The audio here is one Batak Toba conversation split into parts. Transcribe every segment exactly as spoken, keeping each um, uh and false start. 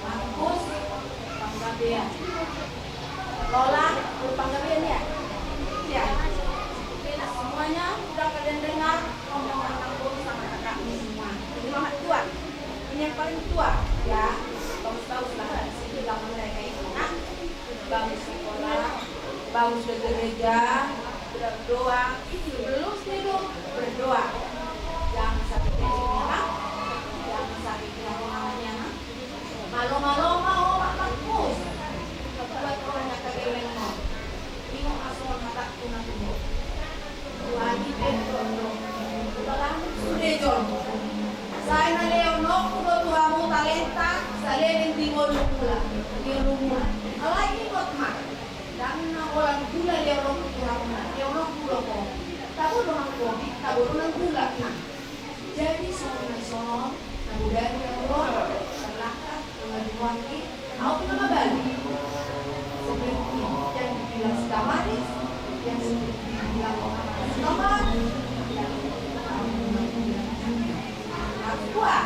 Markus, Panggabean. Lola, Panggabean ya? Iya. Oke, nah, semuanya udah kalian dengar omongan Ambo sama kakakmu semua. Ini mama tua. Ini yang paling tua, ya. Bagus-bagus lah, di sini gambarnya kayak gini, nah. Bagus sekolah, bagus ke gereja, berdoa, sebelum tidur berdoa. Jangan sampai tidur, ya, Mak. Jangan sampai tidur, namanya, Mak. Malo-malo ma, oh, Mak, bagus. Buat orang yang kagak mau. Bingung, masuk mata, kuna, kuna. Tuhan i pe do, do. Sude jolo. Sai na lehononku do tu hamu talenta, saleleng di ngolumuna, di ngolumuna. Alai ingot ma, ndang na holan gula lehononku tu hamu, lehononku do kopi. Tabo do nang kopi, tabo do nang gula, nah. Jadi songon na songon, na muda ni Allah, terlakar, pengaduan ni, au na mabalu. Seperti yang dibilang sudah manis, yang seperti dibilang sudah manis. Nah, tua.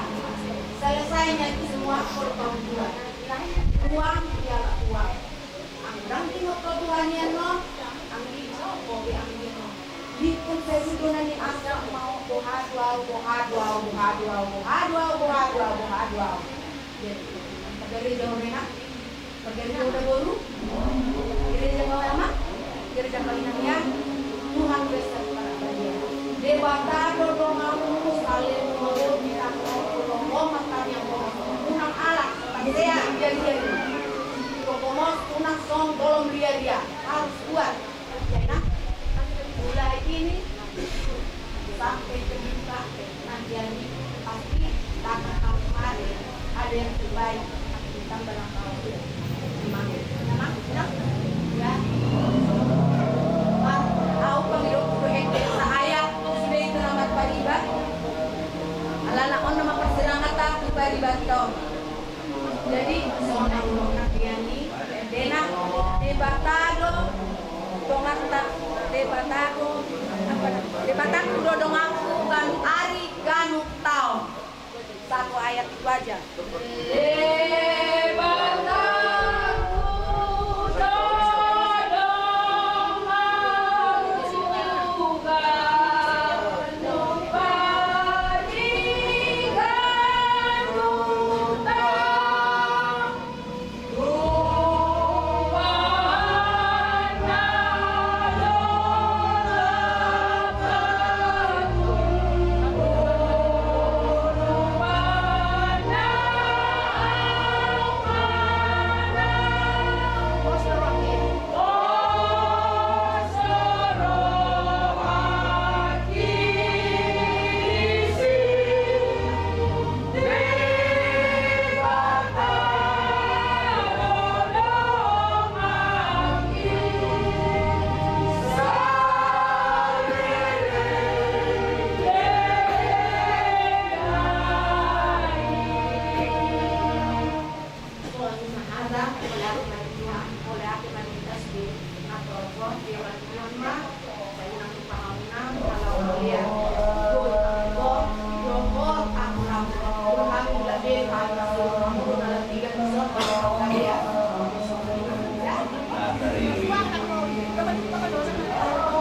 Selesainya itu semua kalau orang tua. Uang ialah uang. Anggo ndang diingot ho tu hanian on, anggi, kopi anggi on. Lingkung sadia do na niasal ma ho, boha do au, boha do au, boha do au, boha do au, boha do au, boha do au. Jadi, margereja ho da, margereja ho da boru, gereja ho ama, gereja ho inang ya. Tuhan Yesus, Debata do donganmu, saleleng mangolu di tano, tolong ho martangiang ho, unang alas, sehat, jadi-jadi. Pokoknya unang songon golom ria-ria, harus kuat. Ya, nah, mulai ini sampai ke buka, nah, jadi pasti datang kemari ada yang terbaik. Tambah nang kau. Memang, memang, ya. Ya. Mar, au pangido, udah hende, sahaya, sudah itu nama paribat. Alana on nama persirangan tak, paribat kau. Jadi, songon na hudok hatian i, dena, Debata do, donganta, Debata do, apa na, Debata do donganku, ganup ari, ganup taon. Satu ayat itu aja.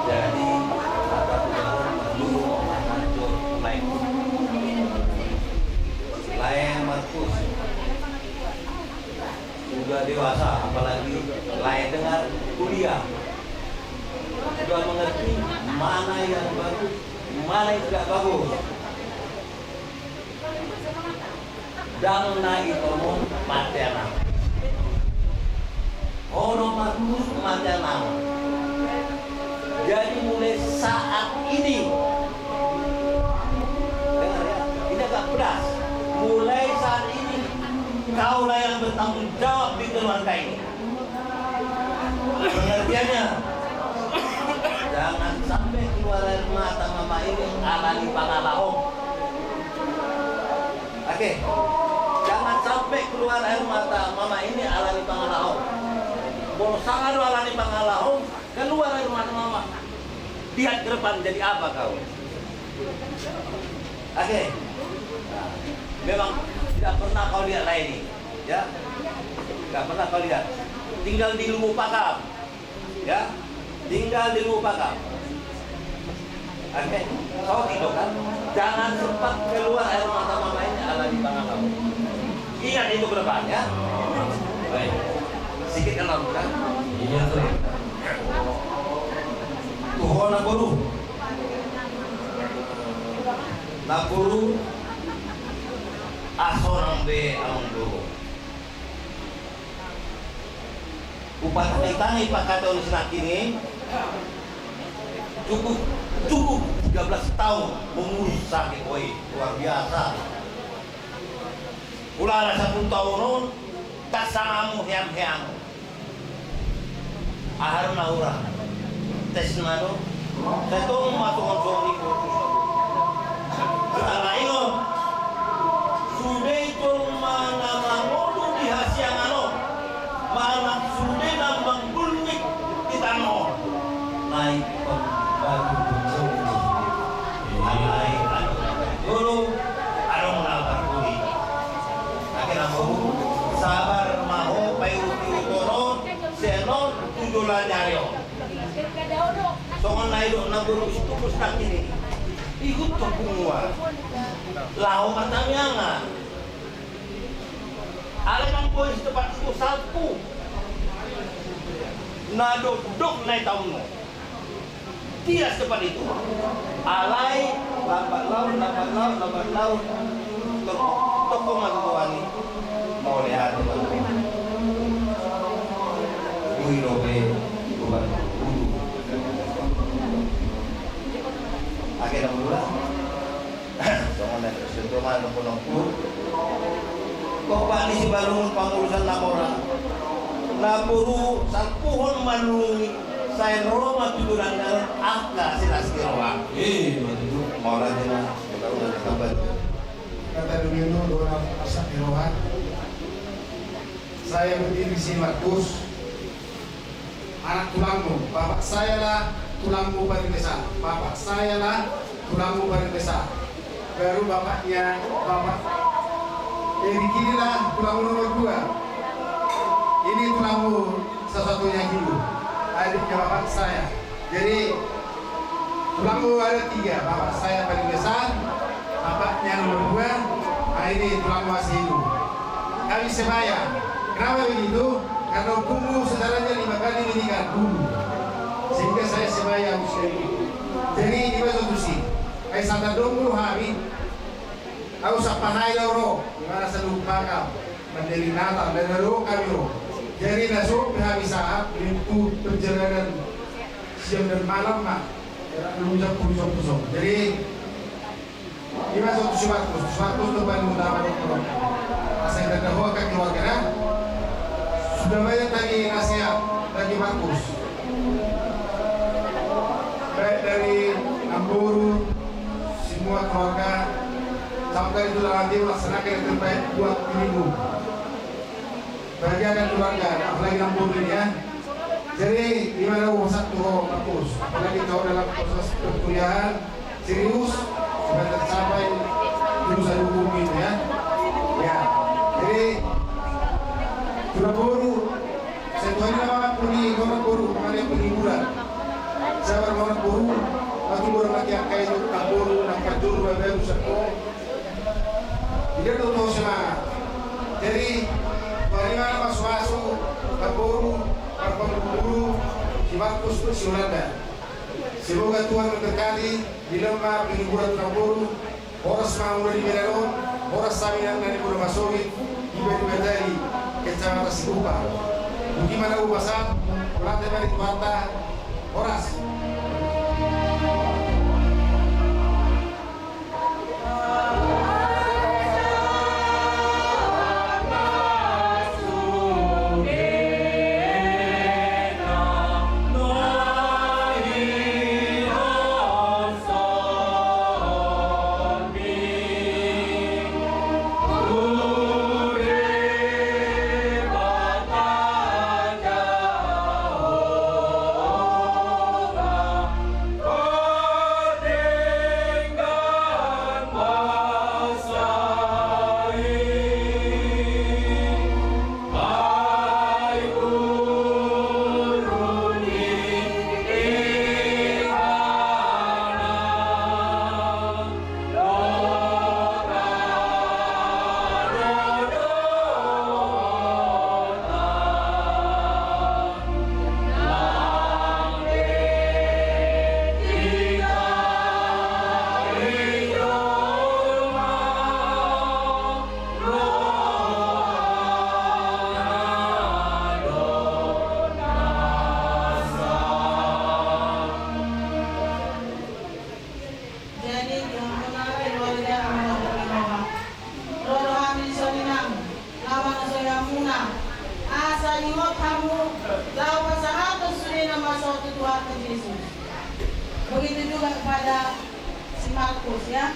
Jadi, lae Markus. Sudah dewasa, apalagi lae dengar kuliah. Sudah mengerti mana yang bagus, mana yang tidak bagus. Ndang na itomon mate anakmu. Ho do Markus, mate anakmu. Jadi mulai saat ini, dengar ya, ini agak pedas. Mulai saat ini, kaulah yang bertanggung jawab di keluarga ini. Pengertiannya, jangan sampai keluar air mata mama ini alani pangalahom. Oke, jangan sampai keluar air mata mama ini alani pangalahom. Molo sanga do alani pangalahom, keluar air mata mama. Lihat ke depan jadi apa kau. Oke. Nah, memang tidak pernah kau lihat lain ini, ya. Tidak pernah kau lihat. Tinggal di Luwu Pakam. Ya, tinggal di Luwu Pakam. Oke, kau tidak kan? Jangan sempat keluar air mata mama ini ala di tangan kamu. Ingat itu ke depan, ya. Baik. Sikit kan, Om, kan? Iya, tuh. Tuh, oh, namboru. Namboru. Asorang be, amang boru. Hupatangi-tangi pangkataion si nangkin i, cukup, cukup tiga belas tahun mengurus sakit, woi, luar biasa. Ulala sampulu tahun on, tak sama mu heam-heam. Aha do na hurang? Tes na do. Sai tong ma songon songon i. Alai on, sude jolma na mangolu di hasiangan on, manang sude na manggulmit di tano on, naeng pembaru jolma. Alai adong na parguru, adong na parguru. Akhirna sabar ma ho paihut-ihuton on, sian on tu joloan ni ari on. Songon na nidok namboru, situpus nangkin i, ihut tu punguan laho martangiangan. Alai nang boi sitepat i tu salpu na dokdok na itaon on. Dia secepat itu. Alai lambat laun, lambat laun, lambat laun, toko, toko ma tu Tuhan i. Mauliate. Bui dope. Ake na mula. Songon na terus itu mah nungku-nungku. Kok bani si balung pangurusan na mora. Na boru salpuhon manungi sai ro ma tu joloan ni ari on angka si las ni roha. Iya, betul. Mora jena, mora jena. Kata dulu itu dua orang masak di roha. Saya berdiri di sini, Markus. Anak tulangmu, bapak sayalah tulangmu paling besar. Bapak sayalah tulangmu paling besar. Baru bapaknya, bapak. Jadi kirilah tulangmu nomor dua. Ini tulangmu satu-satunya hidup. Adiknya bapak saya. Jadi, tulangmu ada tiga, bapak saya paling besar, bapaknya nomor dua, nah ini tulangmu masih hidup. Kami sebaya. Kenapa begitu? Karena ompumu sejarahnya lima kali meninggal dulu. Sehingga saya sebaya usia ini. Jadi, ini betul sih. Kayak sadar dong dulu hari. Au sapahai lau ro, di mana sa lupa kau. Mandiri Natal, dan lalu kami ro. Jadi, na so pe hami sahat, menempuh perjalanan siang dan malam, Mak. Era dulu jam puluh, jam puluh. Jadi, ima so tu si Markus, si Markus tu paling utama dokter. Asal kita tahu akan keluarga, nah. Sudah banyak tadi nasihat dari Markus. Baik dari namboru, semua keluarga, sampai itu dalam hati melaksanakan yang terbaik buat dirimu. Bahagiakan keluarga, apalagi namboru ini ya. Jadi, gimana urusan tuh, Markus? Apalagi kau dalam proses perkuliahan, serius, supaya tercapai jurusan hukum gitu ya. Ya, jadi, tulang boru, saya tuh ini nama puni orang boru, mana yang penghiburan. Saya orang boru, aku boru mati angka itu, orang boru, orang kacur, orang baru, seko. Jadi, tuh, tuh, semangat. Jadi, bagaimana mas masuk, orang boru, orang boru, si Markus tuh, si Yolanda. Semoga Tuhan memberkati, dilema penghiburan tulang boru, horas ma mula di Medan on, horas sami nang na di Boru Masogit, iba di Batali, Kecamatan Sikupa. Bagaimana upasan, ulang dari Tuhanta, horas. Kepada si Markus, ya.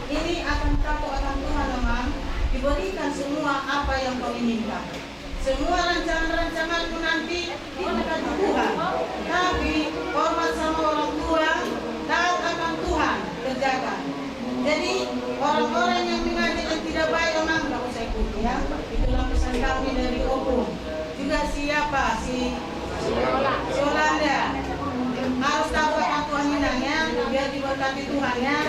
Ini akan kau akan Tuhan, Amang, diberikan semua apa yang kau inginkan. Semua rancangan-rancanganmu nanti dibuka di Tuhan. Tapi hormat sama orang tua, taat akan Tuhan, kerjakan. Jadi orang-orang yang mengajak yang tidak baik, Amang, nggak usah ikuti, ya. Itulah pesan kami dari Opung. Juga siapa si Yolanda, harus taat akan Tuhan, Inang, ya, biar diberkati Tuhan, ya.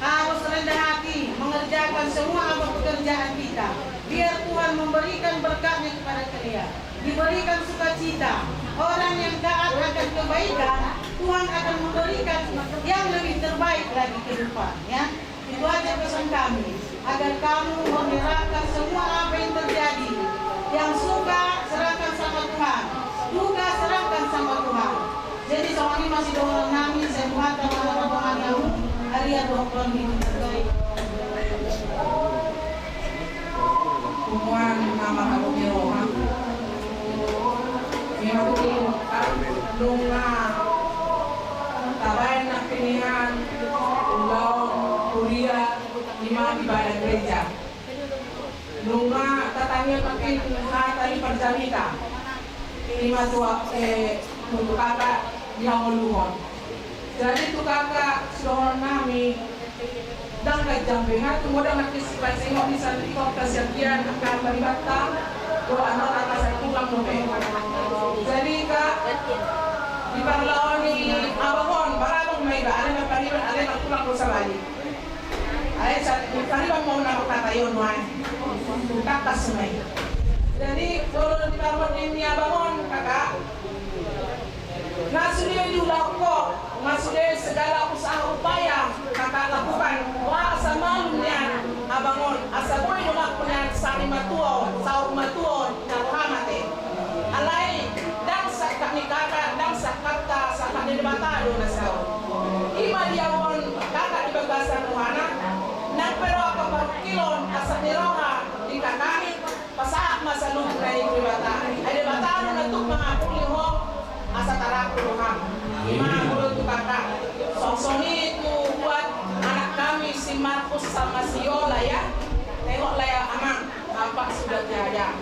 Harus rendah hati mengerjakan semua apa pekerjaan kita. Biar Tuhan memberikan berkatnya kepada kalian. Diberikan sukacita. Orang yang taat akan kebaikan, Tuhan akan memberikan yang lebih terbaik lagi ke depan, ya. Itu aja pesan kami, agar kamu menyerahkan semua apa yang terjadi. Yang suka, serahkan sama Tuhan. Duka, serahkan sama Tuhan. Jadi, songon i ma sidohonon nami, sai Tuhanta ma na mandongani hamu, ari dohot on di dunia. Punguan na marhaha ni roha. Ima tutu, nunga tabaen nangkiningan ulaon kuliah, ima ibadah gereja. Nunga tatangiang nangkin hata ni parjamita. Ima tu, eh, tu kakak di hangoluhon. Jadi tu kakak sidohonon nami, ndang ganjang be, nga tung modang nangkin sipaingot di san, ikon kasiakian angka paribatta, dohot angka sai tulang dope. Jadi, Kak, di parlao ni abang on, barabang ma iba, alai na pariban, alai na tulang do sabali. Ai, sa-, pariban ma on na mangkatai on, nuaeng. Tangkas ma i. Jadi, molo di parmonding ni abang on, kakak, na sude diulahon ho, na sude segala usaha upaya kakak lakukan, laos asa malum nian abang on, asa boi do laku nian sari matua on, saur matua on, na roha ma ate. Alai, ndang sangkap ni kakak, ndang sangkapta, sangkap ni Debata do na saut. Ima dialuhon kakak di bagasan rohana, nang pe ro angka parungkilon asa ni roha di kakak, pasahat ma saluhutna i tu Debata. Ai Debata do na tuk mangampuni ho, asa tarangkul roham. Ima molo tu kakak. Songon i tu buat anak kami si Markus sama si Yola, ya. Tengoklah, ya, Amang, Bapak sudah tiada.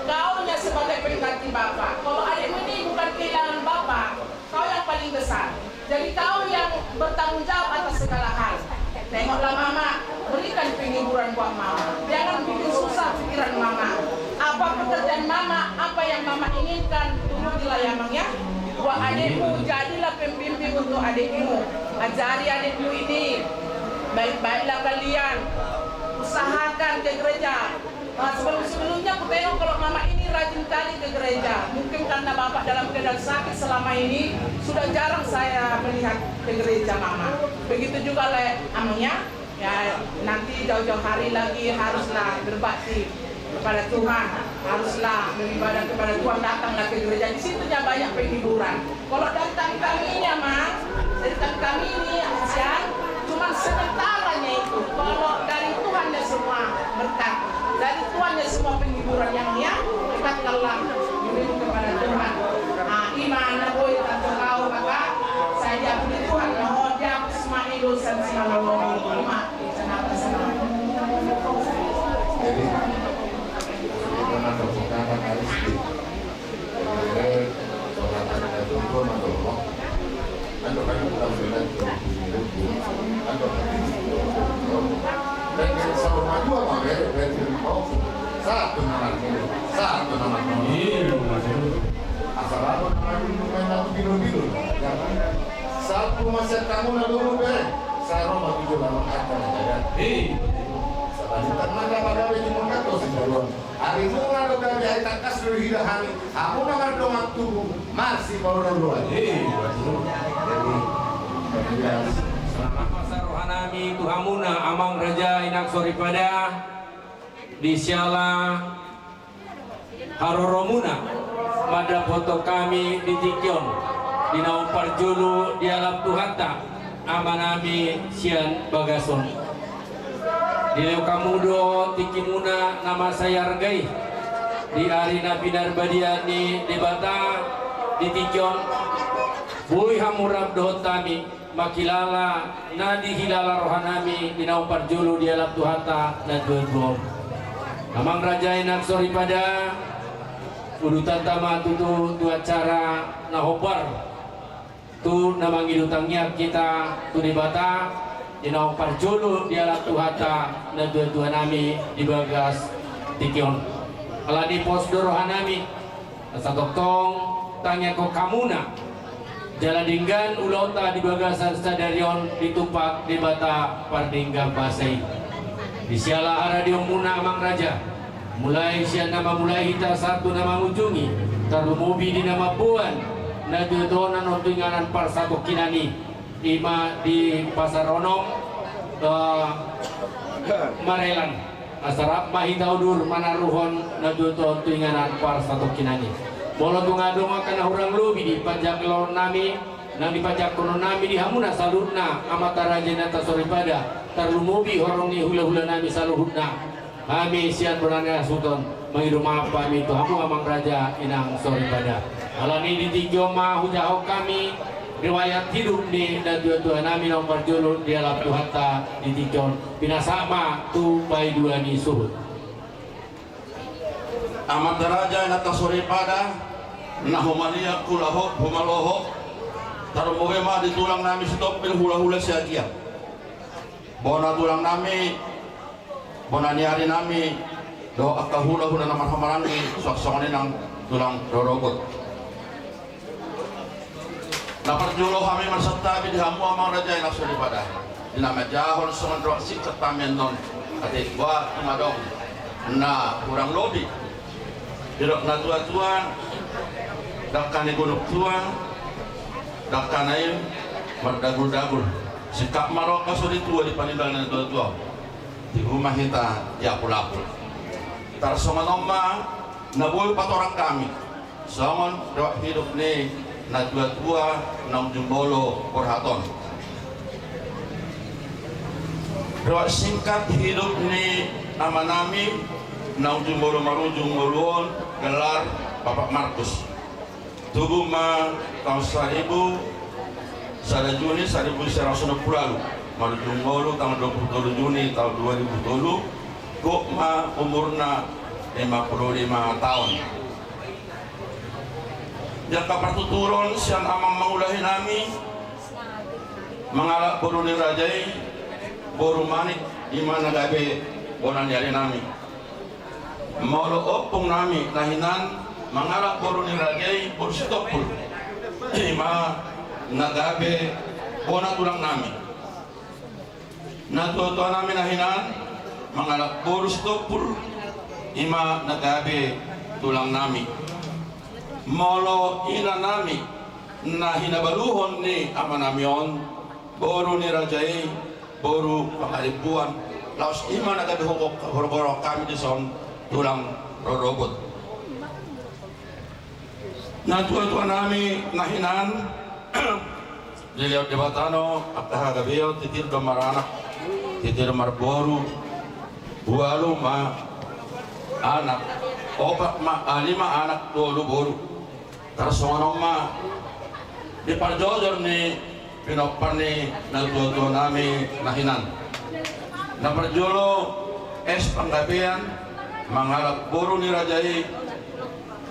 Kau yang sebagai pengganti bapak. Kalau adikmu ini bukan kehilangan bapak, kau yang paling besar. Jadi kau yang bertanggung jawab atas segala hal. Tengoklah mama, berikan penghiburan buat mama. Jangan bikin susah pikiran mama. Apa pekerjaan mama, apa yang mama inginkan, turutilah ya, Mang, ya. Buat adikmu, jadilah pembimbing untuk adikmu. Ajari adikmu ini. Baik-baiklah kalian. Usahakan ke gereja. Nah, sebelum-sebelumnya aku tengok kalau mama ini rajin kali ke gereja. Mungkin karena bapak dalam keadaan sakit selama ini, sudah jarang saya melihat ke gereja mama. Begitu juga le-, amangnya, ya, nanti jauh-jauh hari lagi haruslah berbakti kepada Tuhan, haruslah beribadah kepada Tuhan, datanglah ke gereja. Di situnya banyak penghiburan. Kalau dari kami-kami ini, Amang, dari kami-kami ini, Sian, cuma sementaranya itu. Kalau dari Tuhannya semua berkat, dari Tuhannya semua penghiburan yang, ya, berkat Allah diberi kepada Tuhan. Nah, ima na boi tanggung jawab, Bapak, saya diampuni Tuhan, mohon dihapus ma i dosa ni simalawang, ima. Jadi, kita nang berpegang Karistik. Jadi, orang ada jomblo mah jomblo. Ando kan bukan benar jomblo. Ando kan jomblo. Dan yang selalu maju sama bere, bere jomblo. Satu nama ini, satu nama ini. Iya, maksudnya. Asal aku nama ini, bukan aku bingung-bingung. Ya. Satu masa kamu na dulu, bere. Saro ma tujuh lama kata na jaga. Hei. Sabantar na gabe-gabe di muka kau sejaruan. Ari nunga do gabe, ai tangkas do hida hami. Hamu na mardongan tubu, marsipaolo-oloan. Hei. Jadi, jadi, selamat masa rohanami tu hamuna, Amang Raja, Inang Soripada. Di siala haroromuna mandapothon hami di tingki on, di naung parjolo dialap Tuhanta, amanami sian bagas on. Dilehon hamu do tingkimuna na mansai arga i di ari na pinarbadia ni Debata di tingki on. Boi hamu rap dohot hami mangkilala na dihilala rohanami di naung parjolo dialap Tuhanta na dua-dua on. Amang raja inang soripada, udutanta ma tutu tu acara na hombar tu na mangido tangiang hita tu Debata di naung parjolo dialap Tuhanta na dua-dua nami di bagas tingki on. Alani pos do rohanami, asa tongtong tangiangkon hamuna. Jala denggan ulaonta di bagasan sadari on ditumpak Debata pardenggan basa i. Di siala haradeonmuna amang raja, mulai sian na mamulai hita sahat tu na mangujungi, tarlumobi di na mamboan na dua-dua on tu inganan parsatongkinan i, ima di Pasar Onom, eh, Marelan. Asa rap ma hita udur manaruhon na dua-dua on tu inganan parsatongkinan i. Molo tung adong angka na hurang lobi di panjangkon nami, nang di panjangkon nami di hamuna saluhutna, amanta raja inanta soripada, tarlumobi horong ni hula-hula nami saluhutna. Hami sian bona ni hasuhuton mangido maaf hami tu hamu amang raja inang soripada. Alani di tingki on ma hujahahon hami riwayat hidup ni na dua-dua nami naung parjolo dialap Tuhanta di tingki on. Pinasahat ma tu paidua ni suhut. Amanta raja inanta soripada, na humaliang hulaho humaloho, tarlumobi ma di tulang nami Sitompul, hula-hula Siagian. Bona tulang nami, bona ni ari nami, dohot angka hula-hula na marhahamaranggi, suang songon i nang tulang rorobot. Na parjolo hami marsantabi di hamu amang raja inang soripada, di na manjahahon songon roha singkat hami annon, ate boha tung adong na hurang lobi. Didok na tua-tua, dangka ni godang tua, dangkana i mardagul-dagul. Singkat ma roha so di tua di panimbang na tua-tua. Tibu ma hita di apul-apul. Tarsongon on ma na boi patorang hami songon riwayat hidup ni na tua-tua naung jumolo borhat on. Riwayat singkat hidup ni amanami naung jumolo marujung ngolu on, gelar Bapak Markus. Tubu ma taon saribu sada Juni saribu sia ratus onom pulu ualu, marujung ngolu tanggal dua pulu tolu Juni taon dua ribu tolu, gok ma umurna lima pulu lima taon. Di angka partuturon sian amang mangulahi nami, mangalap boru ni raja i, boru Manik, ima na gabe bona ni ari nami. Molo ompung nami na hinan, mangalap boru ni raja i, boru Sitompul, ima na gabe bona tulang nami. Na tua-tua nami na hinan, mangalap boru Sitompul, ima na gabe tulang nami. Molo ina nami, na hinabaluhon ni amanami on, boru ni raja i, boru Pangarimbuan, laos ima na gabe hurogoro hami dison tulang rorobot. Na tua-tua nami na hinan, dilehon Debata do angka hagabeon, titir do maranak, titir marboru, ualu ma anak, opat ma, ah, lima anak, tolu boru. Tarsongon on ma di parjojor ni pinompar ni na tua-tua nami na hinan. Na parjolo, es panggabean, mangalap boru ni raja i,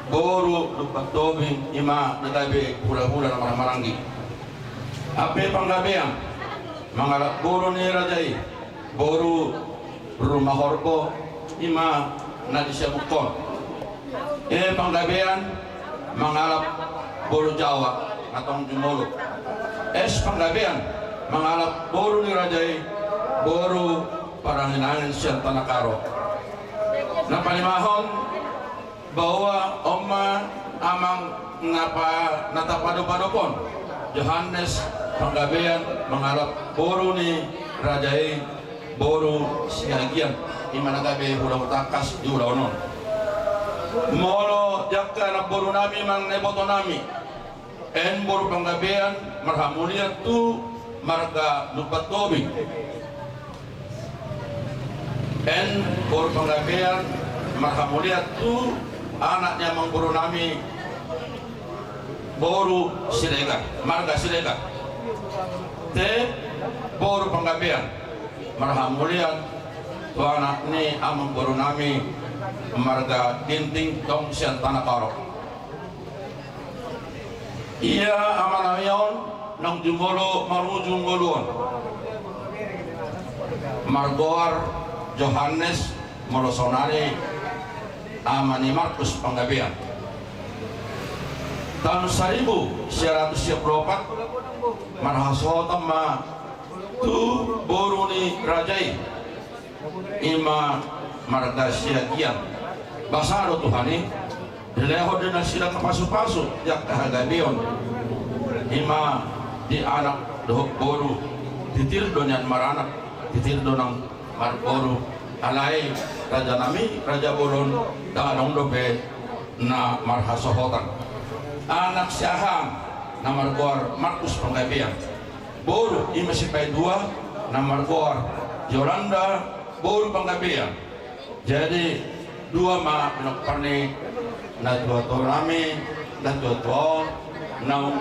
boru Lumban Tobing, ima na gabe hula-hula na marhahamaranggi. Ampe panggabean, mangalap boru ni raja i, boru Rumahorbo, ima na di Siabukkon. E panggabean, mangalap boru Jawa, na tong jumolo. Es panggabean, mangalap boru ni raja i, boru Parangin-angin sian Tanah Karo. Na palimahon, bahwa on ma amang na pa, na tapadopadop on, Johannes panggabean, mangalap boru ni raja i, boru Siagian, ima na gabe hula-hula tangkas di ulaon on. Molo di angka namboru nami manang na iboto nami, en boru panggabean marhamulian tu marga Lumban Tobing. En boru panggabean marhamulian tu anak ni amangboru nami Boru Siregar, marga Siregar. Te, boru Panggabean, marhamulian tu anak ni amangboru nami, marga Ginting, tong sian Tanah Karo. Ia amanami on naung jumolo marujung ngolu on, margoar Johannes, molo saonari ama ni Markus Panggabean. Taon saribu sia ratus sia pulu opat, marhasohotan ma tu boru ni raja i, i ma marga Siagian. Basa do Tuhan i, dilehon do nasida pasupasu di angka hagabeon, i ma di anak dohot boru, titir do nian maranak, titir do nang marboru. Alai raja nami, raja bolon, ndang adong dope na marhasohotan. Anak siahaan na margoar Markus Panggabean. Boru, i ma sipaidua, na margoar Yolanda, boru Panggabean. Jadi dua ma pinompar ni natuatua nami, natuatua on, naung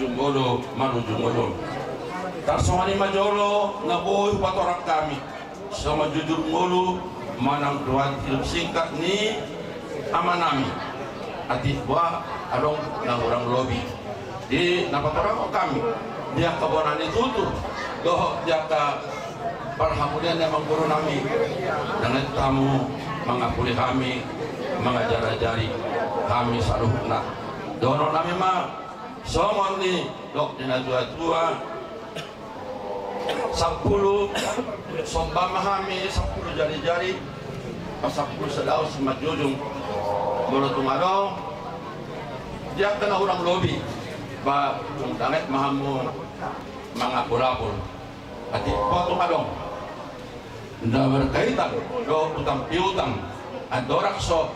jumolo marujung ngolu on. Tarsongon i ma jolo na boi hupatorang hami songon jujur ngolu manang ruhut hidup singkat ni amanami. Atik boha adong na hurang lobi di na patoranghon hami di angka bona ni tutur dohot di angka parhamulian ni amangboru nami, ndang tamu mangapuli hami, mangajarajari hami saluhutna. Dohonon nami ma songon nidok ni natuatua, sampulu somba ma hami, sampulu jarijari, pasampulu sada simanjujung. Molo tung adong di angka na hurang lobi, ba tung danget ma hamu mangapulapul. Atik boha tung adong na berkaitan dohot utang piutang, andorang so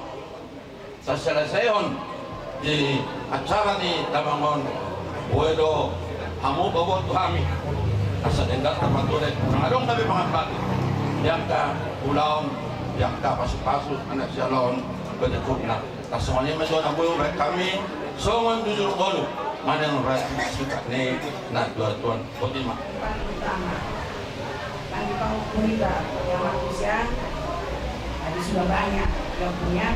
saselesaihon di acara ni damang on, boi do hamu paboa tu hami asa denggan tapatulak. Ndang adong hami mangambati di angka ulaon, di angka pasupasu anak sialaon berikutna. Tarsongon i ma jolo na boi hubahen hami songon jujur ngolu manang ruhut hidup singkat ni natuatua on. Boti ma. Paling utama, bagi pahompu niba yang waktu siang, tadi sudah banyak yang punya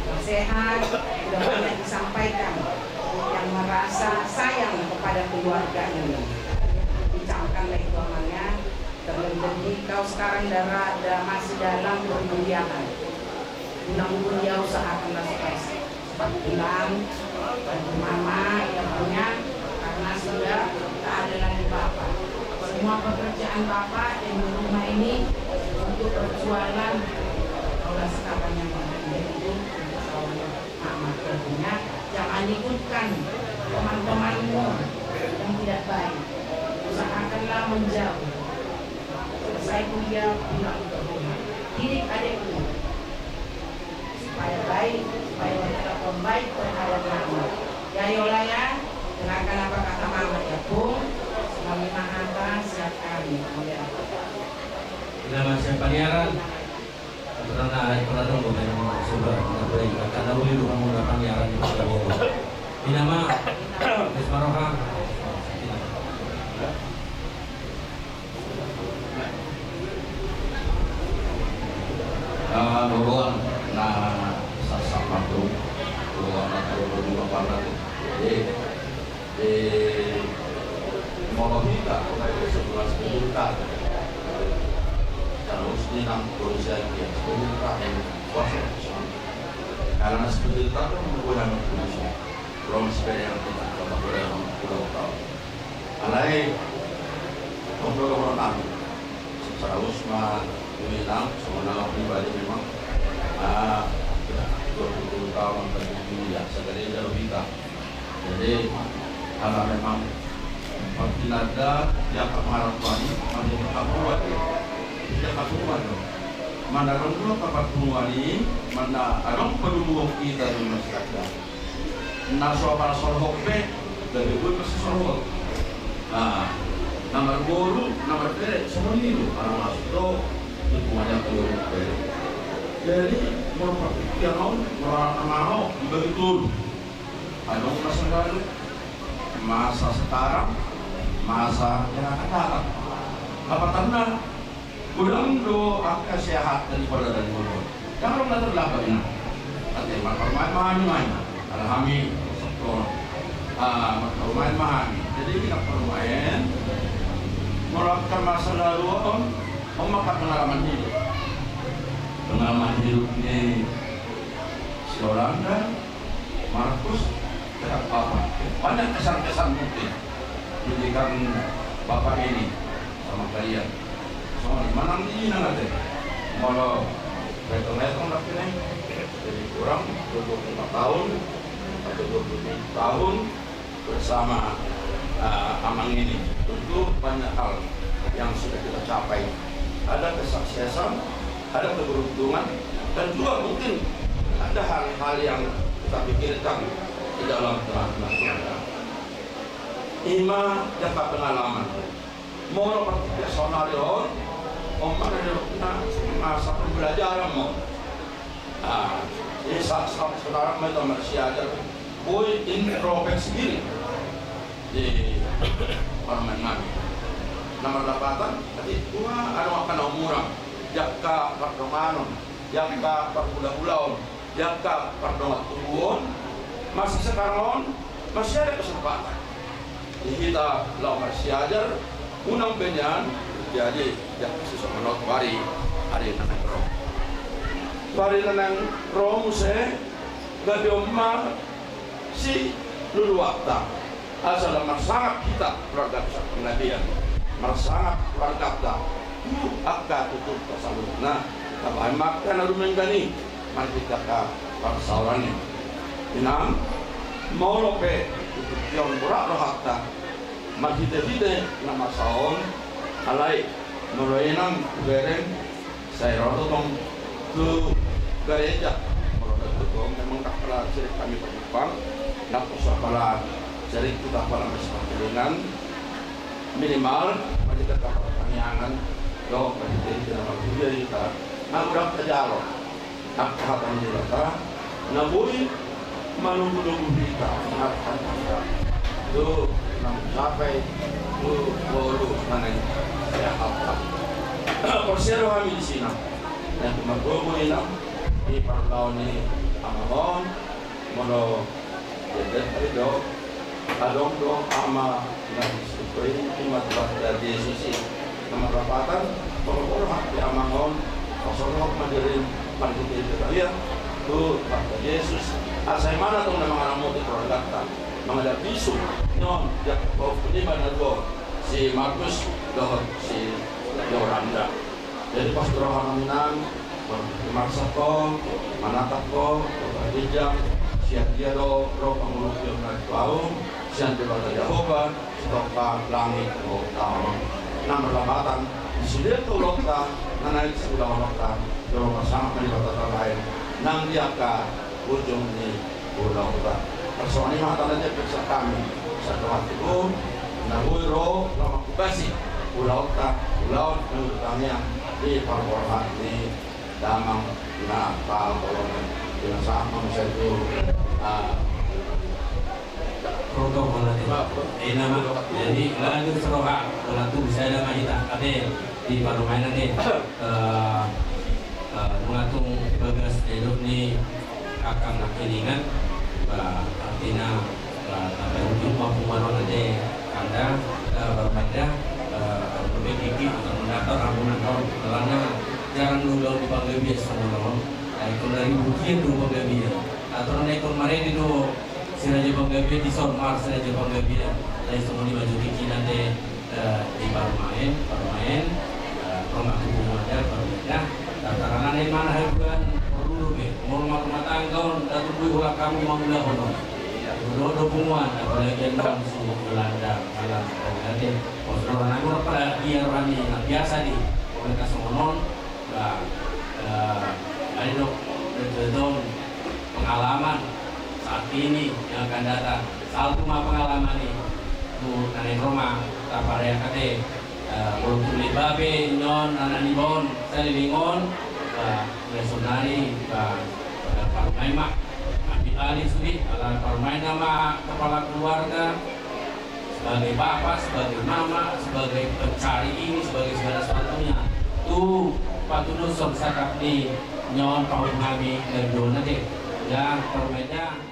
nasihat, sudah banyak disampaikan, yang merasa sayang kepada keluarga ini. Ucapkanlah itu amalnya, terlebih kau sekarang dara-, da-, masih dalam perkuliahan. Mudah-mudahan dia usahakanlah supaya Bang Gilang, Bang Mama, yang punya, karena sudah tak ada lagi Bapak. Semua pekerjaan Bapak yang di rumah ini untuk berjualan, kaulah sekarang yang menjadi itu, insya Allah, Mama tentunya jangan ikutkan teman-temanmu yang tidak baik. Usahakanlah menjauh. Selesai kuliah, pulang ke rumah. Didik adikmu. Supaya baik, supaya berkelakuan baik terhadap mama. Ya, Yola, ya, dengarkan apa kata mama, ya, Pung. Selalu mahata siap kami. Ya. Ina ma sian paniaran. Karena ai pernah dong, gue main sama Suba, kita play. Karena gue di rumah mau datang ya, orang di Suba. Ina ma, terus maroha. Ah, loloan na sasamatu, loloan na tolu pulu dua pala tu. Jadi, eh, molo hita, sebelas sebelas, terus di nang polisi lagi ya, sebelas, kuasa. Karena sebelas kan bukan polisi. Belum sepeda yang kita, kalau boleh, kalau tahu. Alai, tong do dohonon nami. Saratus ma, umi nang, songon nang pribadi memang. Ah, dua pulu taon, empat pulu ya, segala jauh kita. Jadi, ala memang, partinanda, yang kemarin tadi, masih berkabuan, ya. Dia kabuan, loh. Mana dong dua kabuan ini, mana adong perlu kita di masyarakat. Na so marsolhot pe, gabe boi marsisolhot. Nah, na marboru, na marbere, songon i do, ala masuk do, tu pungadian tu pe. Jadi, molo partingkian on, molo anak amang on, dibagi tolu. Adong masa lalu, masa sekarang, masa yang akan datang. Apa tanda? Godang do angka sehat dari pada dari mulut. Yang orang datang dapat ini. Nanti marparumaen ma hami, main. Alhami, sokor. Ah, marparumaen ma hami. Jadi, marparumaen. Molo angka masa lalu on, on ma pengalaman hidup. Pengalaman hidup ni si Yolanda, Markus, dekat Bapak. Banyak kesan-kesan mungkin pendidikan Bapak ini sama kalian. Songon i ma nang di inang ate. Molo etong-etong dak ini, lebih kurang dua puluh lima tahun atau dua puluh tujuh tahun bersama, eh, Amang ini. Tentu banyak hal yang sudah kita capai. Ada kesuksesan, ada keberuntungan, dan juga mungkin ada hal-hal yang kita pikirkan di dalam tengah-tengah keluarga. I ma jaka pengalaman. Molo partingkian saonari on, on ma na didok na masa pembelajaran ma on. Ah, jadi sa-, sa-, saonari ma hita marsiajar, boi introspeksi diri. Di parumaen nami. Na marlapatan, ate, tua, adong angka na umurang, di angka pardonganon, di angka parhulahulaon, di angka pardongan tubuon, masa sekarang on, masih ada kesempatan. Di hita laho marsiajar, unang be nian, jadi, ya, sisok manot wari, ari na naeng ro. Wari na naeng ro muse, gabe on ma siluluanta. Asa lam marsangap hita keluarga besar penggabean, marsangap keluarganta tu angka tuturta saluhutna. Tabahen ma angka na dumenggan i, marhite angka parsaoran i. Inang, molo pe di tingki on borat rohanta, marhitehite na masa on, alai molo inang hubereng, sai ro do tong tu gareja. Molo ndang tu tong, memang ndang pola sering hami pajumpang, ndang pola sering hita pola marsipangidoan, minimal marhite angka partangiangan dohot marhite-hite na marhuria hita, na godang tajalo. Angka hata ni Debata na boi manogunogu hita, mangarahon hita tu na mancapai tu ngolu na naeng sehat. Porsea do hami disi, Inang, na tumanggung, Inang, di parulaon ni amang on. Molo jadi do, adong do ama na disupoi, ima Tuhanta Jesus i. Na marlapatan, molo boru hami amang on, pasohot ma diri marhite-hite talia tu Tuhanta Jesus, asa imana tong na mangaramoti keluarganta, mangadapi isuk ni on, di angka pahompu niba na dua on, si Markus dohot si Yolanda. Jadi, pos tu roha nami, Inang, marsak ho, manatap ho, marhite ginjang, sian dia do ro pangologion nami tu ahu, sian Debata Jahowa, sitompa langit dohot tano. Na marlapatan, di sude pe ulaonta, na naeng siulahononta, jolo marsangap ma di Debata tabahen nang di angka ujung ni ulaonta. Tarsongon i ma hata na jadi peksa hami, sai dohot tu na boi ro laho mangkupasi ulaonta, ulaon na hurang tangiang di parborhat ni damang na paholongan. Di na sangap ma muse tu, ah, protokol na tiba. Ina ma, jadi lanjut seroha, lanjut bisa ada ma hita. Ate, di parumaen ate, eh, eh, nunga tung bagas didok ni angka nangkiningan, ba, artina, ba, tapaihut ma punguan on ate, anda, eh, baru anda, eh, anu pe gigi, atau mendaftar, anu, anu, alana jarang do ulaon di Panggabean songon on. Ai, ingkon dari bukian do Panggabean. Atau na ingkon marende do si Raja Panggabean, dison mar si Raja Panggabean. Ai, songon i ma jo tingkina ate, eh, di parumaen, parumaen, eh, rumah tubuh modal, parumaen. Nah, tatarangan i ma na haduan, porlu do be. Molo marrumah tangga on, ndang tubu i holan hamu mangulahon on. Dohot do punguan, apalagi annon si Yolanda, Yolanda, Yolanda. Pos roha nami, ora pada dia roha ni, na biasa di, ora kasongonon, ba, eh, ado do, do, do, pengalaman saat ini yang akan datang. Salpu ma pengalaman i tu na naeng ro ma, tarpadayak ate, eh, molo tu Lembabe, innon, anak ni baon, saleleng on, ba, mulai sonari, ba, ba, parumaen ma, ambil A Alis di ala parmaina ma kepala keluarga, sebagai bapak, sebagai mama, sebagai pencari ini, sebagai segala sesuatunya. Tu patuduhon sangkap ni nyawa on pahohom hami dari dona de. Ya, parmaina.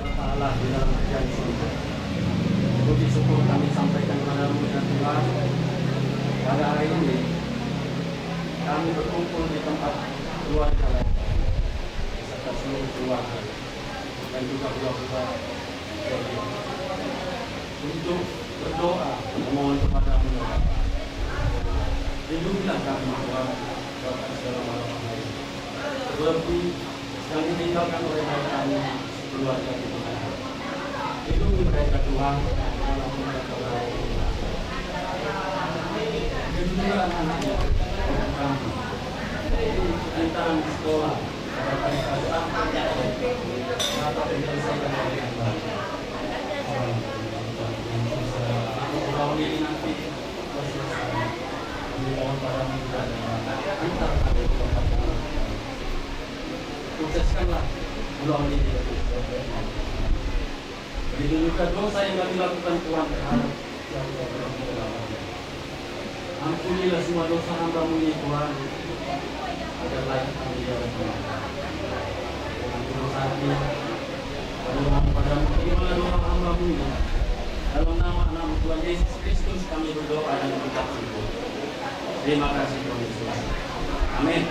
Bapa Allah di dalam kerajaan surga. Puji syukur kami sampaikan kepada-Mu, ya Tuhan. Pada hari ini, kami berkumpul di tempat keluarga, beserta seluruh keluarga dan juga buah-buah untuk berdoa, memohon kepada-Mu, ya Allah. Lindungilah kami, Tuhan, dalam segala macam hal. Terlebih yang ditinggalkan oleh baik kami, keluarga di Tuhan. Lindungi mereka, Tuhan, walaupun mereka berada di rumah. Begitu juga anak-anaknya, kami. Lantaran di sekolah, sukseskanlah ulaon ini. Begitu juga dosa yang kami lakukan, Tuhan, terhadap Ampunilah semua dosa hamba-Mu ini, Tuhan, agar layak kami di hadapan-Mu. Ampuni dosa kami, kami mohon pada-Mu, terimalah doa hamba-Mu ini. Dalam nama Anak-Mu Tuhan Yesus Kristus kami berdoa dan mengucap syukur. Terima kasih, Tuhan Yesus. Amin.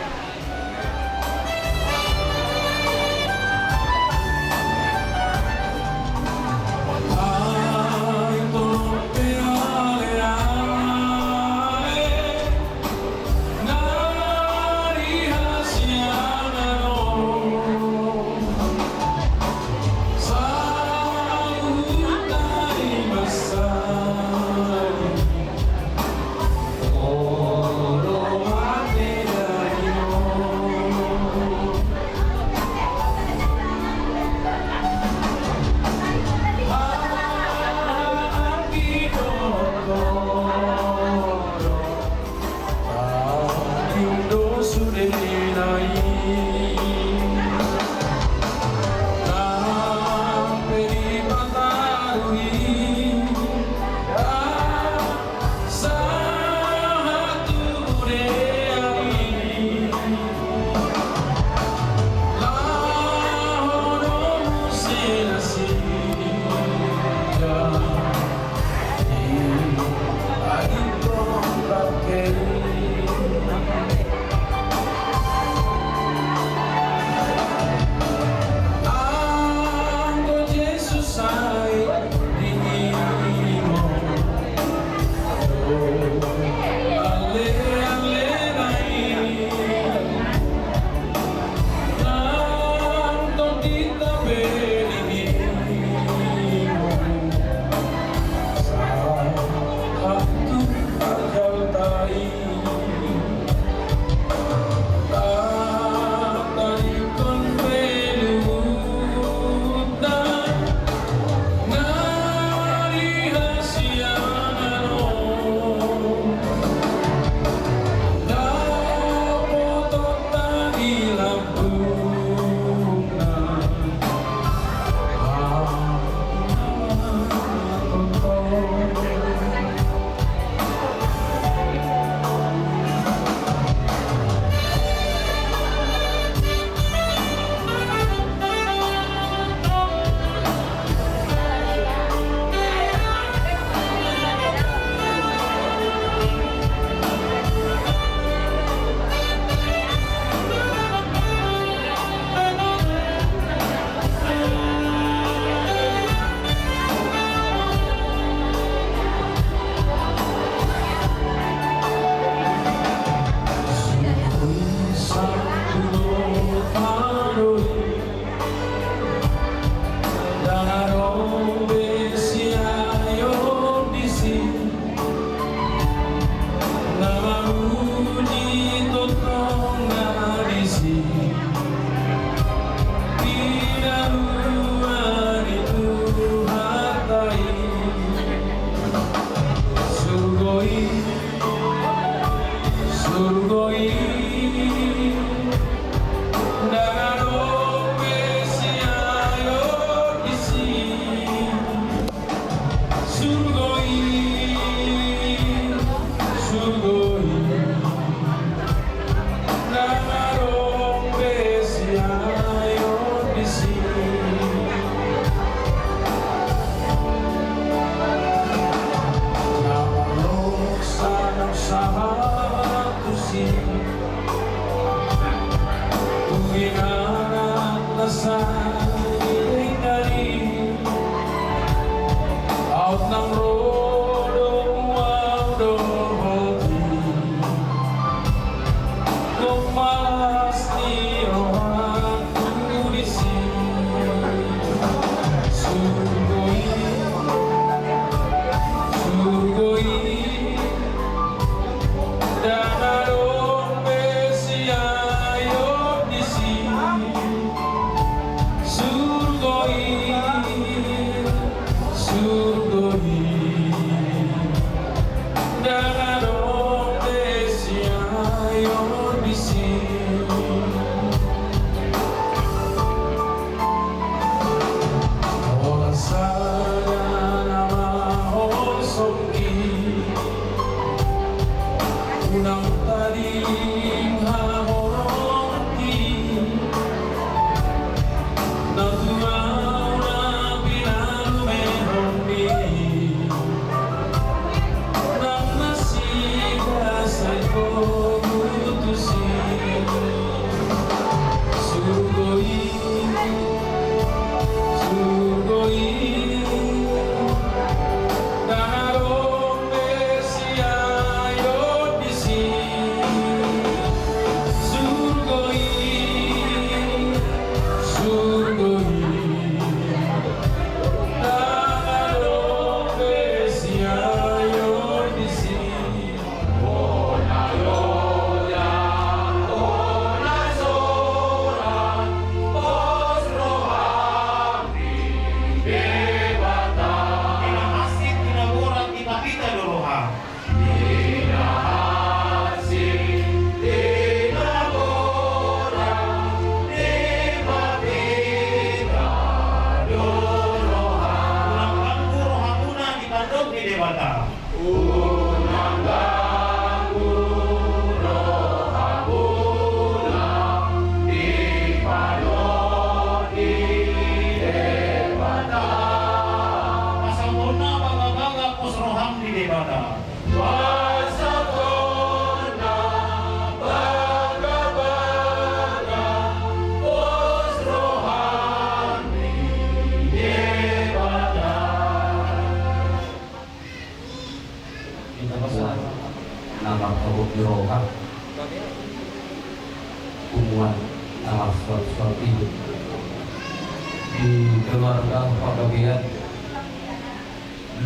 Di keluarga panggabean,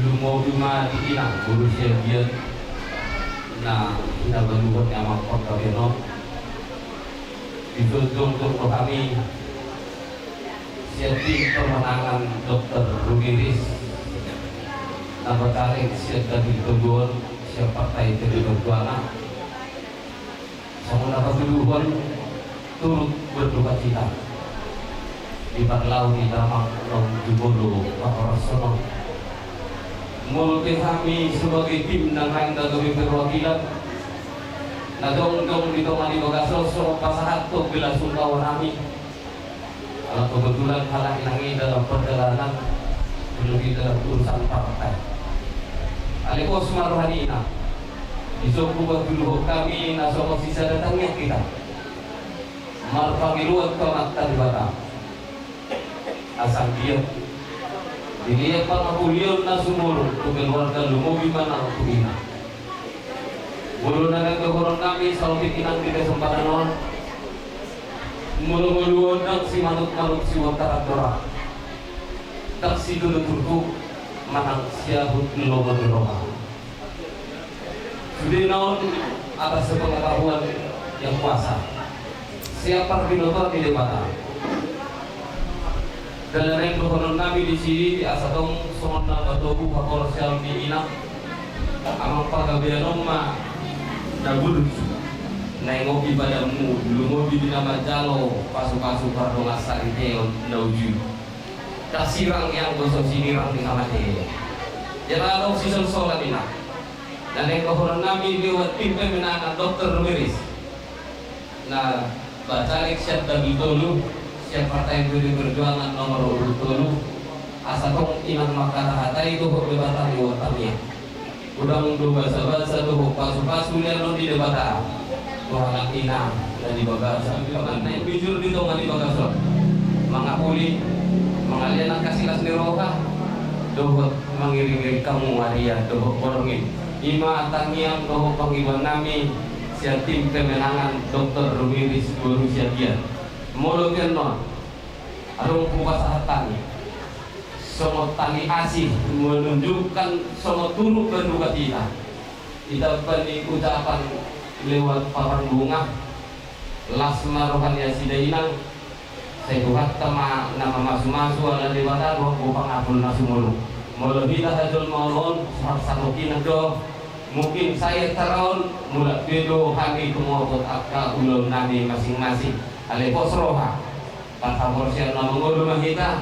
lumobi ma di inang boru Siagian na hinabaluhon ni amang panggabean on. Dijunjung do hami sian tim pemenangan Dokter Rumiris na bacalek sian daging tolu on, sian Partai P D Perjuangan. Songon na patuduhon, turut berdukacita di parlau ni damang naung jumolo pahorason on. Molo pe hami sebagai tim na naeng gabe perwakilan na jongjong di tonga ni bagas on, songon pasahathon bela sungkawa nami. Ala kebetulan halak inang i dalam perjalanan menuju dalam urusan partai. Alai pos ma roha ni inang, dison hupaboa hami na songon sisada tangiang hita marpangidoan tu Amanta Debata. Asa anggiat dilehon pangapulion na sumurung tu keluarga, lumobi ma nang tu inang. Molo na naeng dohonon nami saotik inang di kesempatan on, molo ngolu on ndang simanutmanut sibontar andorang, ndang situtu turpuk manang siahut lomo ni roha. Sudena on atas sepengetahuan Yang Kuasa, sian parbinotoan ni Debata. Jala naeng dohonon nami disi asa tong songon na matogu haporseaon ni inang, amang panggabean on ma na burju naeng opi badanmu, lumobi di na manjalo pasupasu pardongansaripeon na uju. Ndang sirang ianggo so sinirang di hamatean. Jala adong sisolsolan inang na naeng dohonon nami lewat tim pemenangan Dokter Rumiris na bacalek sian daging tolu, sian Partai P D Perjuangan nomor urut tolu, asa tong inang mangkatahatai dohot Debata ni uang tangiang. Godang do basabasa dohot pasupasu lehonon ni Debata tu halak inang na di bagasan, na naeng mijur di tonga ni bagas on, mangapuli, mangalehon angka silas ni roha dohot mangiringiring hamu arian dohot borngin. I ma tangiang dohot pangidoan nami sian tim pemenangan Dokter Rumiris boru Siagian. Molo pe annon adong hupasahat hami songon tali asi menunjukkan songon turut berdukacita, ditambai ucapan lewat papan bunga. Las ma roha ni nasida inang. Sai Tuhanta ma na mamasumasu, ala Debata do anggo pangapul na sumurung. Molo hita hajolmaon on sahat sahat inang do, mungkin sai antara on mulak be do hami tumopot angka ulaon nami masing-masing. Alai pos roha, parhaporseaon na mangolu ma hita,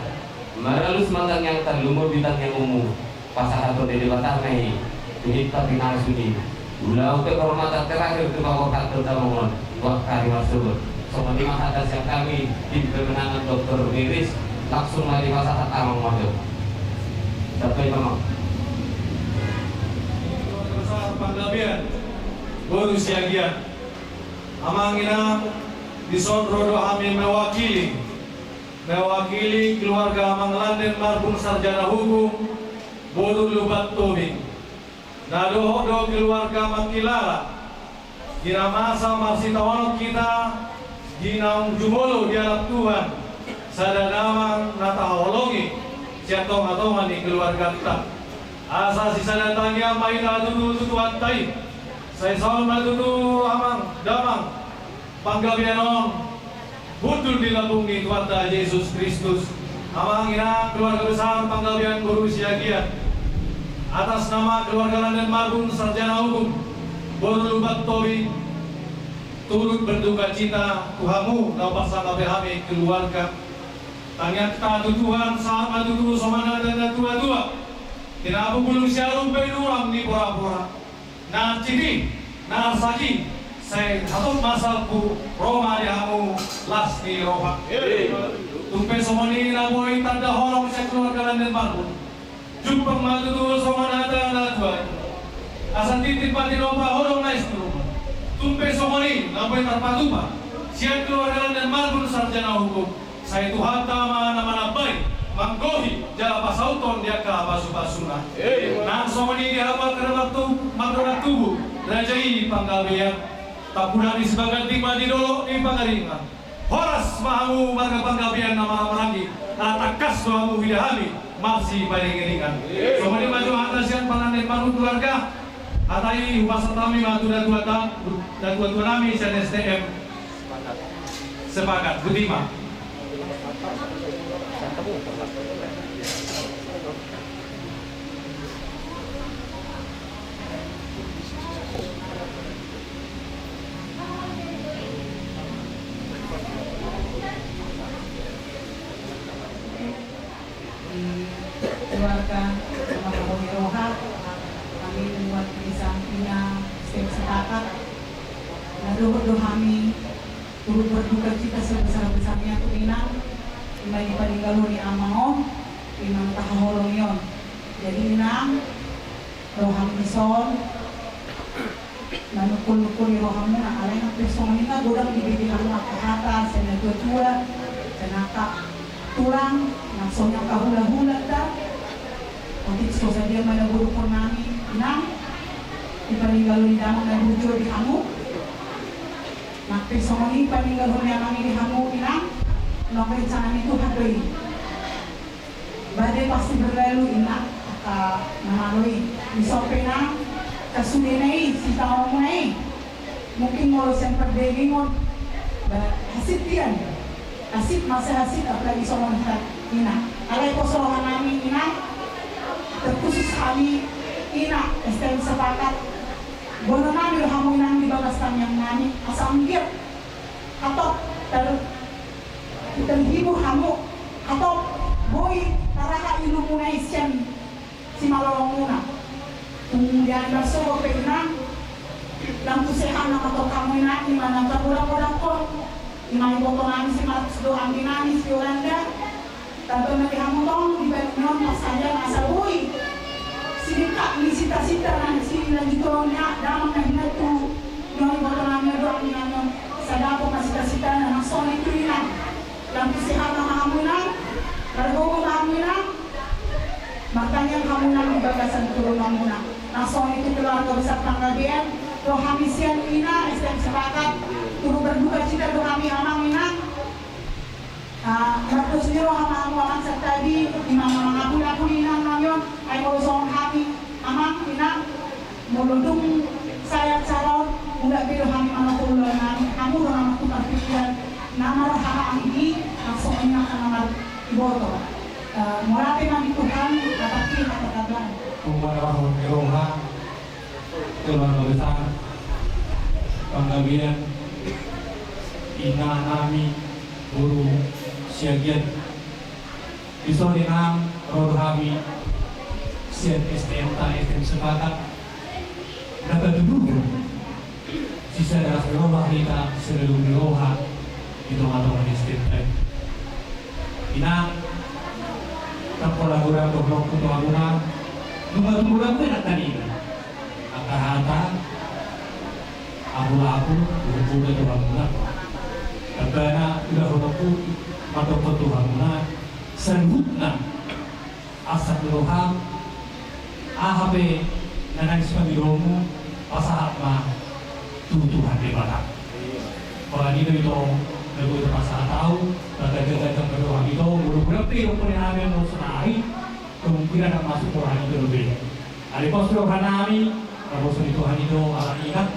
maralus ma tangiangta, lumobi tangiangmu, pasahaton ni Debata ma i tu hita pinasuni. Ulaon pe hormatan terakhir tu paborhaton damang on tu angka ari marsogot. Songon i ma hata sian hami tim pemenangan Dokter Rumiris, langsung ma dipasahat amang on. Sahat ma amang. Panggabean boru Siagian. Amang inang, dison ro do hami mewakili, mewakili keluarga Amang Landen Marbun, sarjana hukum, boru Lumban Tobing. Na dohot do keluarga mangkilala di na masa marsitaonon hita di naung jumolo dialap Tuhan, sada damang na tahaholongi sian tongatonga ni keluarganta. Asa sisada tangiang ma hita tutu tu Tuhanta i. Sai saut ma tutu amang damang panggabean on hundul di lambung ni Tuhanta Jesus Kristus. Amang inang keluarga besar panggabean boru Siagian, atas nama keluarga Landen Marbun, sarjana hukum, boru Lumban Tobing, turut berdukacita tu hamu na hupasangapi hami keluarga. Tangiangta tu Tuhan sahat ma tutu songon hata ni natuatua: Tinapu bulung sialum, baen uram ni porapora. Na arciti, na arsaki, sai hatop ma salpu, ro ma di hamu las ni roha. Tung pe songon i na boi tanda holong sian keluarga Landen Marbun, jumpang ma tutu songon hata ni natuatua: Asa tintin ma tinopa, holong na isturung. Tung pe songon i na boi tarpatupa sian keluarga Landen Marbun, sarjana hukum, sai Tuhanta ma na manambai, manggohi jala pasauthon di angka pasupasuna. Nang songon i di hamu angka na mardongan tubu, raja i panggabean. Tampulon ni sipaganti ma di dolok ni Pangaringan. Horas ma hamu marga Panggabean na marhahamaranggi, ala tangkas do hamu huida hami marsiparingiringan. Songon i ma jo hata sian pangandian manuk keluarga. Hata i hupasahat hami ma tu natuatuanta, natuatuanta nami sian S T M Sepakat. Botima. Di keluarga, sama-sama di roha, kami membuat di sampingnya, setiap sepakat, na dohot do hami turut berduka cita sebesar-besarnya tu inang, ima di paninggalan ni amang on, ima tahaholongi on. Jadi inang, roham dison, manungkun-nungkuni rohamuna, alai nang pe songon i na godang dibege hamu angka hata sian natuatua, sian angka tulang, nang songon i angka hulahula da. Otik so sadia ma na boru hon nami, inang, di paninggalan ni damang na burju di hamu. Nang pe songon i paninggalan ni amang i di hamu, inang, nang pe rencana ni Tuhan do i. Bade pasti berlalu, inang, angka na malo i. Dison pe inang, sasudena i, sitaononmuna i. Mungkin molo sian pardagingon, ba, hansit hian. Hansit, masa hansit, apalagi songon hita, inang. Alai pos roha nami, inang, terkhusus hami, inang, S T M Sepakat. Boan nami do hamu, inang, di bagas tangiang nami, asa anggiat hatop ter-, terhibur hamu, hatop boi tarraha ilumuna i sian simalolongmuna. Tung di ari marsogot pe, inang, lam tu sehat nama tong hamu, inang, ima na tagodang-godangkon, ima iboto nami si Markus dohot anggi nami si Yolanda. Tamba ma di hamu tong di balion pasahaton asa boi sidengkak ni sita-sita na silanjuton ni damang na hinatu ni iboto nami dohot anggi nami on. Asa dapot ma sita-sitana, nang songon i tu inang. Lam tu sehat nama hamu, inang. Margogo ma hamu, inang. Martangiang hamu, inang, di bagasan turunanmuna. Nang songon i tu keluarga besar Panggabean, ro hami sian inang, S T M Sepakat, turut berduka cita do hami, amang, inang. Ah, mardos ni roha ma hamu, amang, santabi, ima ma mangapul-apul inang nami on, ai molo songon hami, amang, inang, molo dung sae acara on, mulak be do hami manopot ulaon nami, hamu do na martukar pikiran, na marhaha anggi, nang songon i angka na mariboto. Ah, mauliate ma di Tuhan, apakki hata-hata. Tumpak roha, roha. Keluarga besar Panggabean, ina nami, boru Siagian. Dison, inang, ro do hami sian S T M ta, S T M Sepakat. Na patuduhon sisada las ni roha hita, salelengleleng ni roha di tonga-tonga ni S T M ta. Inang, ndang pola godang dohononku tu hamuna, nunga tumundalhon be nangkaning angka hata apul-apul, dohot poda tu hamuna. Tambana udah dohononku mandok tu hamuna, saluhutna arsak ni roham, aha pe na naeng sipangidoonmu, pasahat ma tu Tuhan Debata. Holan i do ito, na boi tapasahat ahu, taganjang-ganjang ma roham ito, molo godang pe didok ni hami on sonari, kemungkinan na masuk roham ito dope. Alai pos roha nami, na poso ni Tuhan i do, ala inang.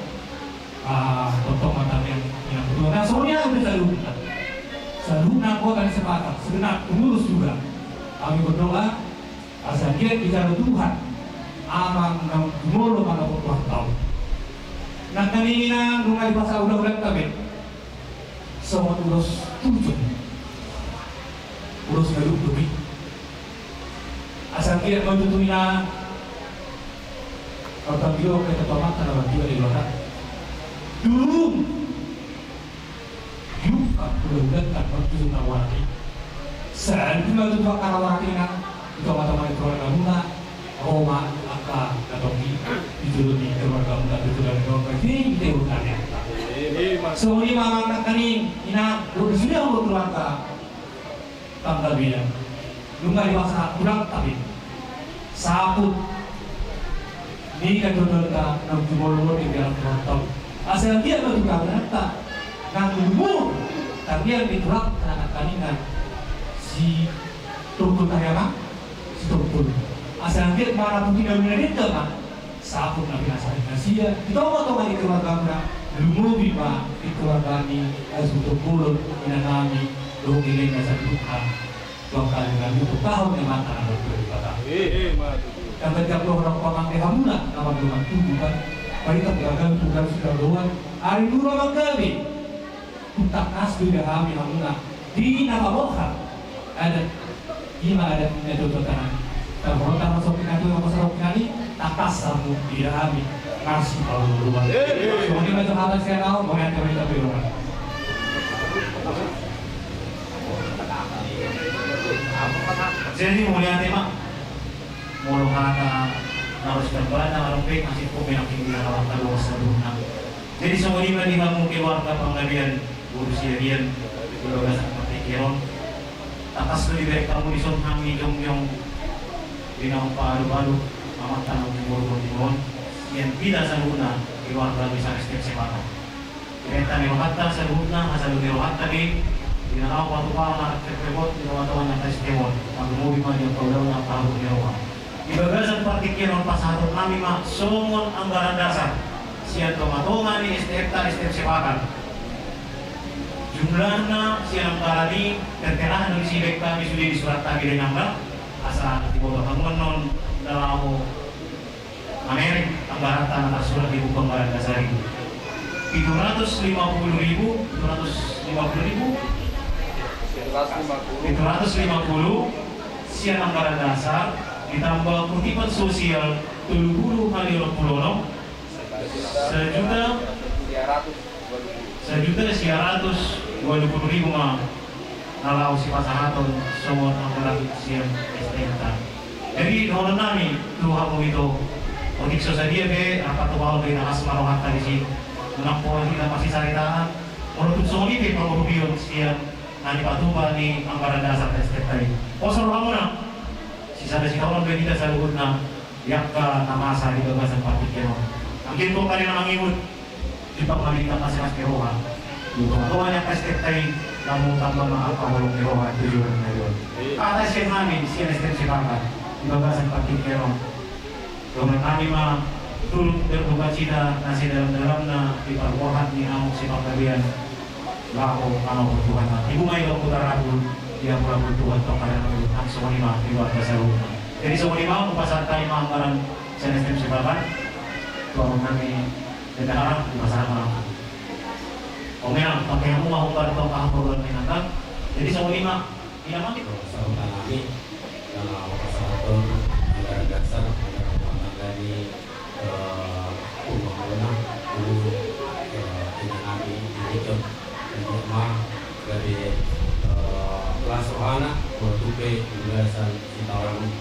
Ah, tongtong ma tangiang, inang, tu Tuhan. Nang songon i nang pe saluhutna. Saluhutna angka S T M Sepakat, segenap pengurus juga. Hami berdoa, asa anggiat dijalo Tuhan amang naung jumolo manopot tu hata on. Nangkaning, inang, nunga dipasahat ula-ulanta be. Songon ulos tujung, ulos galup dope. Asa anggiat ma tutu, inang, martangiang hita tu Amanta na martua Debata. Dung diungkap ula-ulanta martujung na horas i, saluhutna tutu angka na horas i, inang, di tonga-tonga ni keluargamuna. Ro ma angka na tonggi di jolo ni keluargamuna, di jolo ni keluarga i, di jolo ni keluarga. Songon i ma, amang, nangkaning, inang, dohot di sude angka keluarga Panggabean. Nunga dipasahat ulanta be saput ni hatuatua naung jumolo di dalam Tuhan tau. Asa anggiat ma tutu tangiangta nang umur Tarian di tulang, anak kaningan si Tongkol Tariama, si Tongkol. Asa anggiat ma na putih na bina dengga ma, saput na bina sari na sia di tonga-tonga ni keluargamuna, lumobi ma di keluarga ni Asu Tongkol, inanami, dohot lelengna saluhutna. Dua kali kami tu tahun yang mata anak berlipat. Iya, iya, mantap. Dan setiap orang pamangke hamuna, nama dengan tubuh kan. Baik tak gagal tugas sudah doang. Ari mura manggabe. Tung tangkas do di hami hamuna di na paboha adat, ima adat na jojo tangan. Tarboha tangan sopi natu na pasarok nani, tangkas hamu di hami marsipaolo-oloan. Songon i ma jo hata sian ahu, mauliate ma di hita pe. Jadi mauliate ma. Molo hata na ro sitambalan na marompe, masih ko menang tinggi na lawan tabo saluhutna. Jadi songon i ma di hamu keluarga panggabean boru Siagian di bagasan partingkian on. Tangkas do dibereng hamu dison hami jongjong di na umpaalu-alu amanta na umur on, sian hita saluhutna keluarga besar S T M Sepakka. Direnta ni rohanta saluhutna, asa do di rohanta be di na laho patupaon anak perpebot di tonga-tonga ni angka S T M on. Tarlumobi ma di angka ulaon angka habot ni roha. Di bagasan partingkian on pasahaton nami ma songon anggaran dasar sian tonga-tonga ni S T M-ta, S T M Sepakka. Jumlahna sian anggaran i tertera do disi, baen hami sude di surat hami dainang, asa diboto hamu annon na laho mamereng anggaranta na tarsurat di buku anggaran dasar i. Pitu ratus lima puluh ribu, pitu ratus lima puluh ribu, pitu ratus lima puluh sian anggaran dasar, ditambah kutipan sosial tolu puluh kali onom puluh onom, sajuta, sajuta sia ratus dua puluh ribu ma na laho sipasahaton songon anggaran sian S T M-ta. Jadi dohonon nami tu hamu ito, otik so sadia pe rap patupaon, be tangkas ma rohanta disi. Unang pola hita masisaritaan molo tung songon i pe pangurupion sian na nipatupa ni anggaran dasar S T M-ta i. Poso rohamuna, sisada sitaonon do hita saluhutna di angka na masa di bagasan partingkian on. Anggiat tong kali na mangihut, jumpang ma di hita masimas ni roha. Di tonga-tonga ni angka S T M-ta i, lamu tamba ma angka holong ni roha tu joloan na i on. Hata sian hami sian S T M Sepakka di bagasan partingkian on. Dohonon nami ma turut berdukacita na sedalam-dalamna di parbohatan ni among sipanggabean. Laho mangapul Tuhan ma. Tibu ma i laho putar abul, diapul-apul Tuhan tongka dan abul, nang songon i ma di warga saluhutna. Jadi songon i ma hupasahat hami ma anggaran sian S T M Sepakka. Tu among nami, denda arah hupasahat ma. Omen, pake hamu ma hombar tongka hamu dohot ni nangkang. Jadi songon i ma. Sahuta nami, na laho pasahaton anggaran dasar, anggaran rumah tangga ni, eh, rumah muna, tu, eh, inanami di Ijon. Anggiat ma gabe, eh, las rohana, molo tung pe di bagasan sitaonon,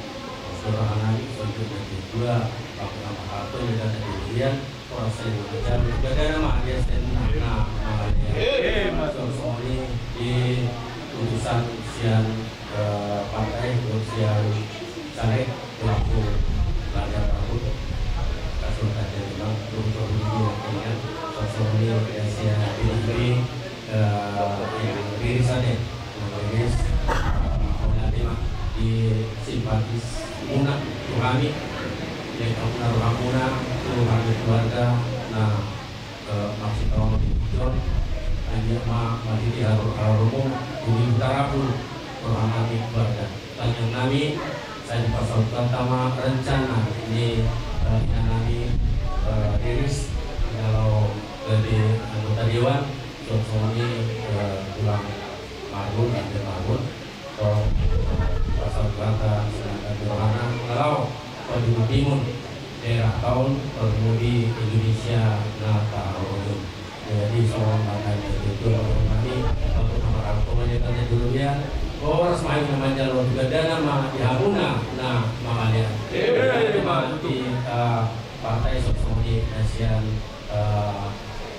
las rohana i, songon i ma di dua, pakai nama kartu, ya, dan kemudian, Proses na manjalo gagana ma di S T M na, na, na, eh, eh, songon i di putusan sian, eh, partai, sian caleg, pelaku, lada pelaku, kasultan jadi bang, untuk, untuk, untuk, songon i, eh, sian P D I P, eh, yang diri saja. Mauliate ma di simpatis muna tu hami, di hamuna rohamuna tu hami keluarga na, eh, marsitaonon di Ijon, anggiat ma marhite haru-, harumu, dung i tarapul roha nami keluarga. Tangiang nami, sai dipasaut Tuhanta ma rencana ni, eh, inanami, eh, Riris, na laho jadi anggota dewan, songon i, eh, tulang Marbun, Raja Marbun, tong, eh, pasaut Tuhanta semangat rohana, na laho, eh, di timun, daerah toun, eh, di Indonesia, na tahu. Jadi, songon i ma di tujuan nami, untuk nomor alkohol yang kami dulu ya, horas ma i na manjalo gagana ma di hamuna na mangalean. Jadi, ma di, eh, partai songon i na sian, eh,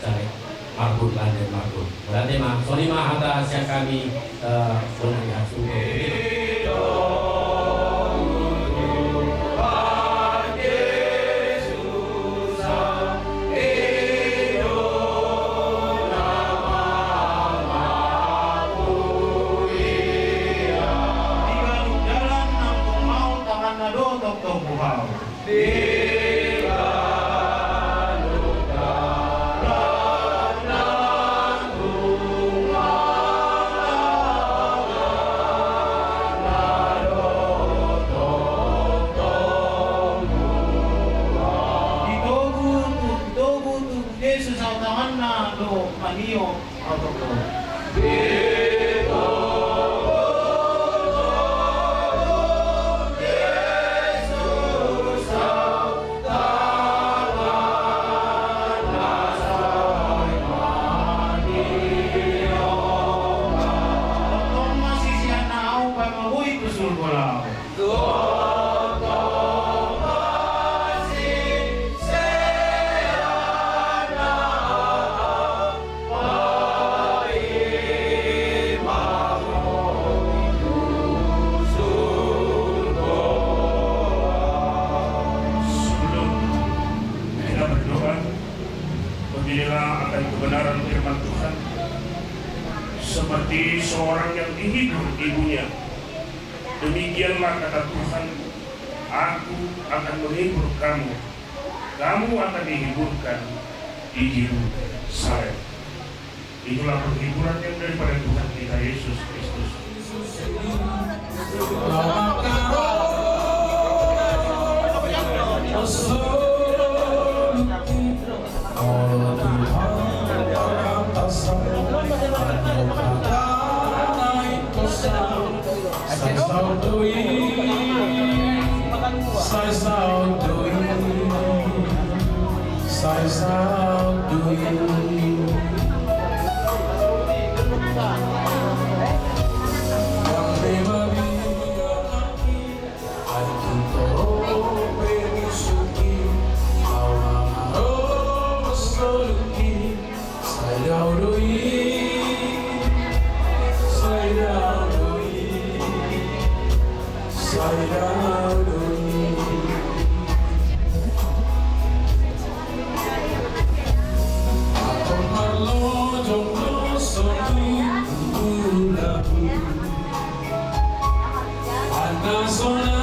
caleg Marbun, Lande Marbun. Berarti ma, songon i ma hata sian hami, eh, bona di hasu. Ditogu tu, ditogu tu Jesus au tanganna do manio. Sebelum kita berdoa, beginilah akan kebenaran firman Tuhan. Seperti seorang yang dihibur ibunya, demikianlah kata Tuhan, "Aku akan menghibur kamu, kamu akan dihiburkan di Yerusalem." Itulah penghiburan yang daripada Tuhan kita, Yesus Kristus. Sai dao do i, sai dao do i, sai dao do i. Aton marlojong do so tu ulaku. Anna sona.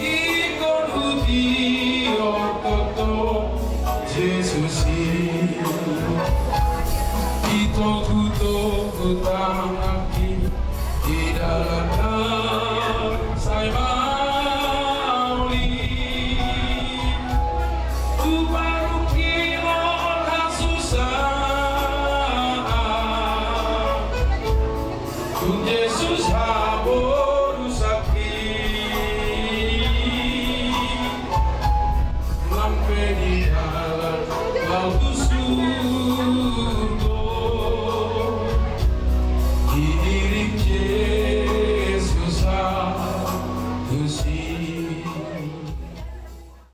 Ingkon hutihon ho, Jesus i. Itogutogu tanganki di dalan na sai mauli. Huparungkilhon hasusaan. Tu Jesus haborusangki, lam pe di dalan laho tu surgo.